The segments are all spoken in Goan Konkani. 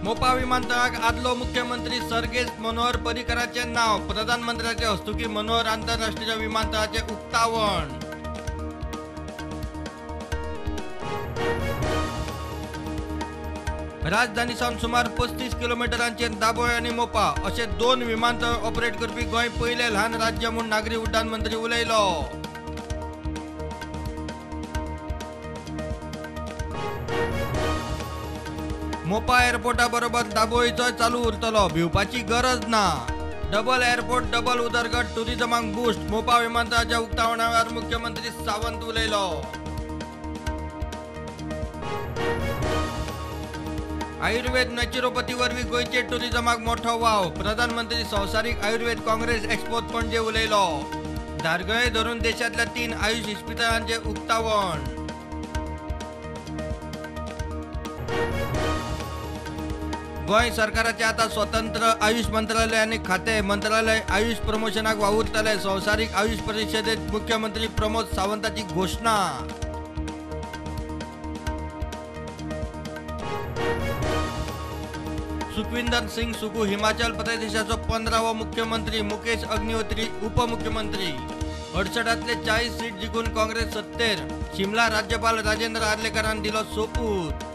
मोपा विमानतळाक आदलो मुख्यमंत्री सर्गेस्त मनोहर पर्रीकराचें नांव. प्रधानमंत्र्याचे हस्तुकी मनोहर आंतरराष्ट्रीय विमानतळाचें उक्तावण. राजधानी सावन सुमार 35 किलोमिटरांचेर दाबोळे आनी मोपा अशे 2 विमानतळ ऑपरेट करपी गोंय पयलें ल्हान राज्य म्हूण नागरी उड्डाण मंत्री उलयलो. मोपा एअरपोर्टा बरोबर दाबोळीचोय चालू उरतलो, भिवपाची गरज ना. डबल एअरपोर्ट डबल उदरगत, टुरिझमाक बूस्ट. मोपा विमानतळाच्या उक्तावणा वेळार मुख्यमंत्री सावंत उलयलो. आयुर्वेद नॅचरोपॅथी वरवीं गोंयचे टुरिझमाक मोठो वाव. प्रधानमंत्री संवसारीक आयुर्वेद काँग्रेस एक्सपोत पणजे उलयलो. धारगळे धरून देशांतल्या 3 आयुष इस्पितळांचें उक्तावण. गोंय सरकाराचे आतां स्वतंत्र आयुष मंत्रालय आनी खातें. मंत्रालय आयुष प्रमोशनाक वावुरतले. संवसारीक आयुष परिशदेंत मुख्यमंत्री प्रमोद सावंताची घोशणा. सुखविंदर सिंग सुखू हिमाचल प्रदेशाचो 15वो मुख्यमंत्री, मुकेश अग्निहोत्री उपमुख्यमंत्री. 68तले 40 सीट जिखून काँग्रेस सत्तेर. शिमला राज्यपाल राजेंद्र आर्लेकरान दिलो सोपूत.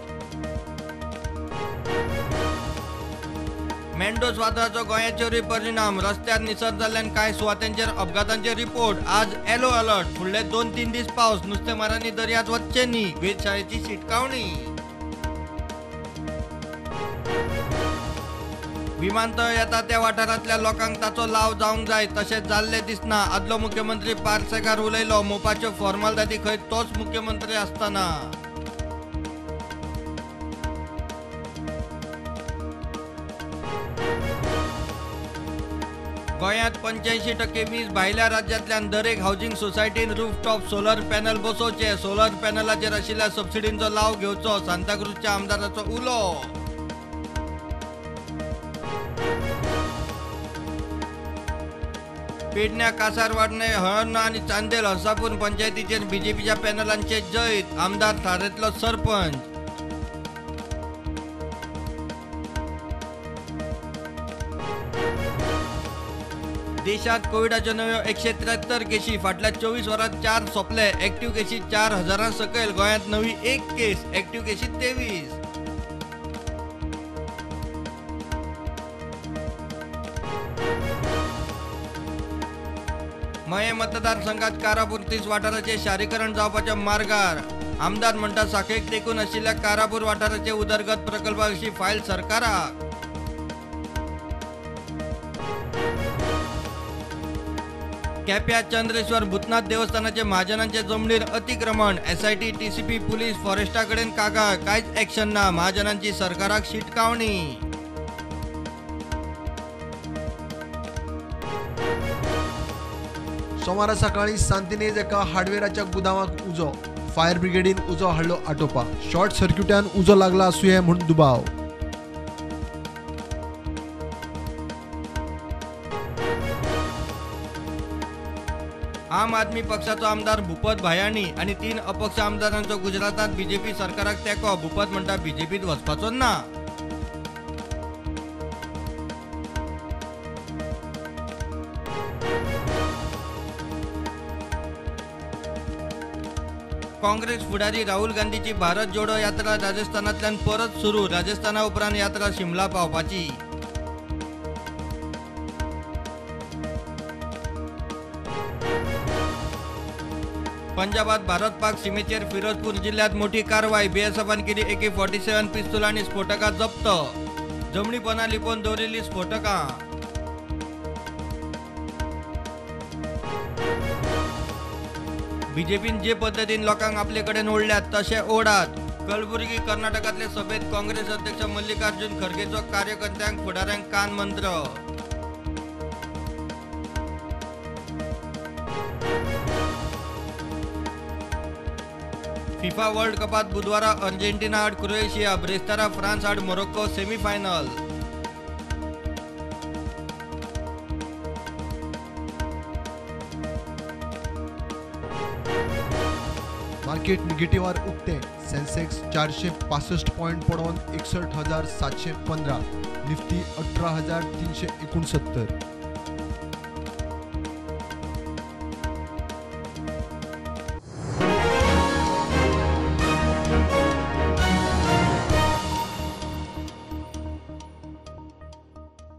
मेंडोस वादळाचो गोंयाचेरूय परिणाम. रस्त्यार निसर जाल्ल्यान कांय सुवातांचेर अपघातांचे रिपोर्ट. आज येलो अलर्ट. फुडले 2-3 दीस पावस. नुस्तेमारांनी दर्यांत वचचें न्ही, वेधशाळेची शिटकावणी. विमानतळ येता त्या वाठारांतल्या लोकांक ताचो लाव जावंक जाय, तशें जाल्लें दिसना. आदलो मुख्यमंत्री पार्सेकार उलयलो. मोपाच्यो फॉर्मालिटी खंय तोच मुख्यमंत्री आसतना. गोंयांत 85% वीज भायल्या राज्यांतल्यान. दरेक हावजिंग सोसायटीन रूफटॉप सोलर पॅनल बसोवचे. सोलर पॅनलाचेर आशिल्ल्या सबसिडींचो लाव घेवचो, सांताक्रूझच्या आमदाराचो उलो. पेडण्या, कासारवाडणे, हळर्ण आनी चांदेल हरसापूर पंचायतीचेर बीजेपीच्या पॅनलांचे जैत. आमदार थारेंतलो सरपंच. देशात कोविडाच्यो नव्यो 173 केशी. फाटल्या 24 वरांत 4 सोंपले. एक्टिव्ह केशी 4000 सकयल. गोंयांत नवी 1 केस, एक्टिव्ह केशी 23. मये मतदारसंघात कारापूर 30 वाठाराचे शारीकरण जावपाच्या मार्गार. आमदार म्हणटा साखळेक तेंकून आशिल्ल्या कारापूर वाठाराचे उदरगत प्रकल्पा विशीं फायल सरकाराक. केप्या चंद्रेश्वर भूतनाथ देवस्थानाचे महाजनांचे जमनीर अतिक्रमण. एसआयटी, टीसीपी, पुलीस, फॉरेस्टा कडेन कागाळ. कांयच एक्शन ना. महाजनांची सरकाराक शिटकावणी. सोमारा सकाळी सांतिनेज एका हार्डवेराच्या गुदावाक उजो. फायर ब्रिगेडीन उजो हाडलो आटोवपाक. शॉर्ट सर्क्युटान उजो लागला आसुये म्हूण दुबाव. आम आदमी पक्षाचो आमदार भूपत भायाणी आनी 3 अपक्ष आमदारांचो गुजरातांत बीजेपी सरकाराक तेंको. भूपत म्हणटा बीजेपीत वचपाचो ना. काँग्रेस फुडारी राहुल गांधीची भारत जोडो यात्रा राजस्थानांतल्यान परत सुरू. राजस्थाना उपरांत यात्रा शिमला पावपाची. पंजाबात भारत पाक सीमेचेर फिरोजपूर जिल्ह्यात मोठी कारवाय. बीएसएफान केली AK-47 पिस्तूल आनी स्फोटकां जप्त. जमनीपणां लिपोवन दवरिल्लीं स्फोटकां. बीजेपीन जे पद्दतीन लोकांक आपले कडेन ओडल्यात तशें ओडात. कलबुर्गी कर्नाटकांतले सभेत काँग्रेस अध्यक्ष मल्लिकार्जुन खरगेचो कार्यकर्त्यांक फुडाऱ्यांक कान मंत्र. फिफा वर्ल्ड कपात बुधवारा अर्जेंटिना आड क्रोएशिया, ब्रेस्तारा फ्रांस आड मोरोक्को सेमीफायनल. मार्केट निगेटिव्हार उक्ते. सेन्सेक्स 465 पॉयंट पडोवन 61,715, निफ्टी 18,369.